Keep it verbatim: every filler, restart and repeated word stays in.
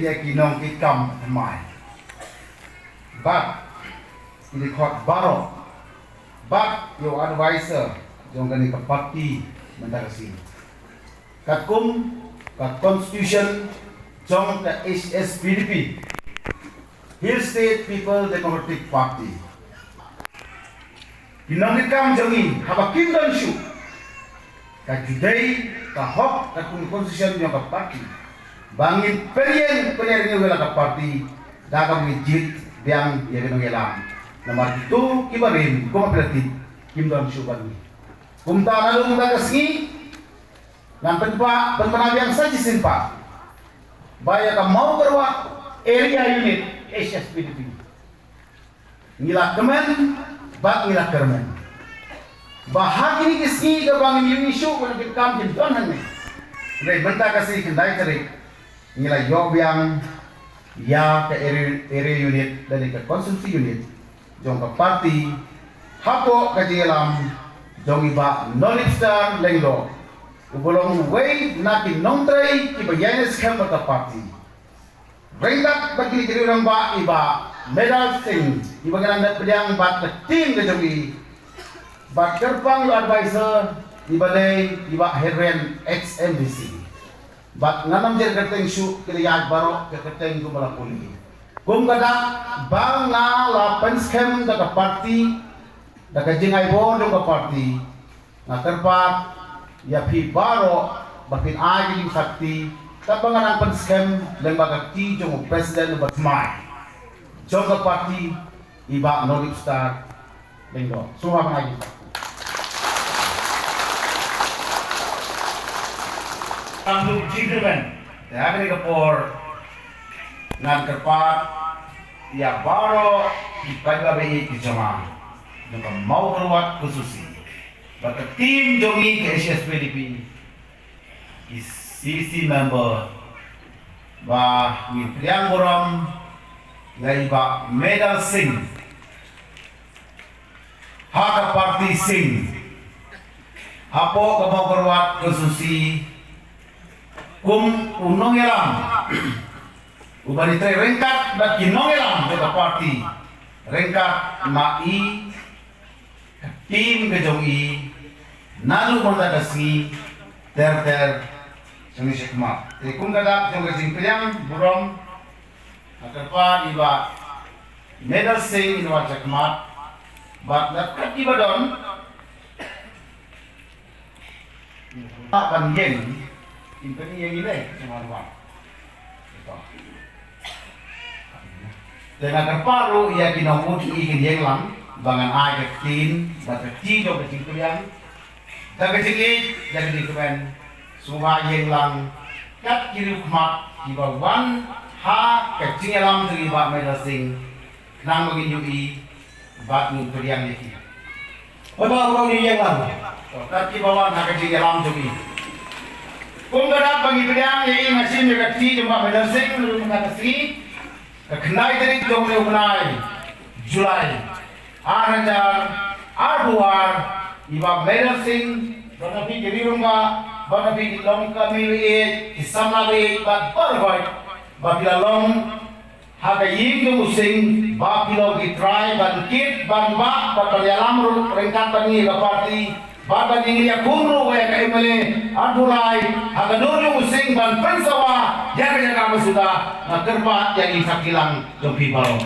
ïa ki nongkitkam thymmai bad ki dkhot baroh bad ïa u advisor jong kane ka party mynta ka sngi. Katkum ka constitution jong ka H S P D P, Hill State People Democratic Party, ki nongkitkam jong ngi haba kim don shuh, ka ju dei ka hok katkum ka constitution jong ka party ba ngin pynïeng pynïarew ïa la ka party da kaba ngi jied biang ïa ki nongïalam. Namar kito kiba rim kum phi la tip kim don shuh bad ngi. Kumta naduh mynta ka sngi ngan pynpaw pynpaw biang sa shisien pat ba ïa ka Mawkyrwat Area Unit H S P D P ngi la kmen bad ngi la kyrmen ba ha kine ki sngi kaba ngin ïohi shuh ba ki kam kin don hangne. Hynrei mynta ka sngi khyndai tarik ngi la ïoh biang ïa ka area, area unit lane ka constituency unit jong ka party hapoh ka jingïalam jong i Bah Nolipstar Lyngdoh, uba long uwei na ki nongtrei kiba ïaineh skhem bad ka party. Ryngkat bad kine ki rangbah, i Bah Medal Singh, iba ngi la dep pdiang bad ka team ka jong i, bad kyrpang ïa u advisor iba dei i Bah Heren, ex M D C. Bad ngan ym jer kyrteng shuh, ki la ïaid baroh ki kyrteng kumba la pule. Kum ka dak ba nga la pynskhem da ka party, da ka jingai bor jong ka party, nga kyrpad ïa phi baroh ba phin ai ka jingshakti katba nga dang pynskhem lyngba ka kti jong u president uba thymmai jong ka party, i Bah Nolipstar Lyngdoh. Sngewbha ban ai ka jingshakti. Tang tu jingkyrmen. Te ha kane ka por ngan kyrpad ïa baroh ki paidbah ba ïeit ki jong nga jong ka Mawkyrwat constituency, bad ka team jong ngi ka H S P D P, ki C C member, ba ngin pdiang burom ïa i Bah Medal Singh ha ka party Singh hapoh ka Mawkyrwat constituency kum u nongïalam uba dei trei ryngkat bad ki nongïalam jong ka party, ryngkat ma i, ka team ka jong i, naduh mynta ka sngi ter ter sha ngi sha khmat. Te kum ka dak jong ka jingpdiang burom, nga kyrpad i Bah Medal Singh in wan sha khmat bad na kat kiba don. Ban ïeng, in pynïeng ine, sngewbha. Te nga kyrpad ruh ïa ki nongmut ïa ki kin ïeng lang, ba ngan ai ka ktien bad ka kti jong ka jingpdiang, da ka jingïeit, da ka jingkmen, sngewbha ïeng lang kat ki riewkhmat kiba wan ha ka jingïalam jong i Bah Medal Singh, khnang ba ngin ïohi bad ngin pdiang ïa ki. Hoi ba u rong ïeng lang. Kat kiba wan ha ka jingïalam jong i. Kum ka dak ba ngi pdiang ïa i, nga shim ïa ka kti jong Bah Medal Singh, naduh mynta ka sngi, ka khyndai tarik jong une u bnai July, ar hajar arphew ar, i Bah Medal Singh, bad na phi ki riew rangbah, bad na phi ki longkmie ba ïeit, ki samla ba ïeit, bad baroh, ba phi la long ha ka ïing jong u Singh, ba phi long ki trai ban kit ban bah, bad ban ïalam ruh ryngkat bad ngi ka party, bad ban ïeng ïakhun ruh ïa ka M L A arphew lai ha ka dur jong u Singh ban pynsawa ïa ka jaka ba suda. Nga kyrpad ïa ki sakhi lang jong phi baroh.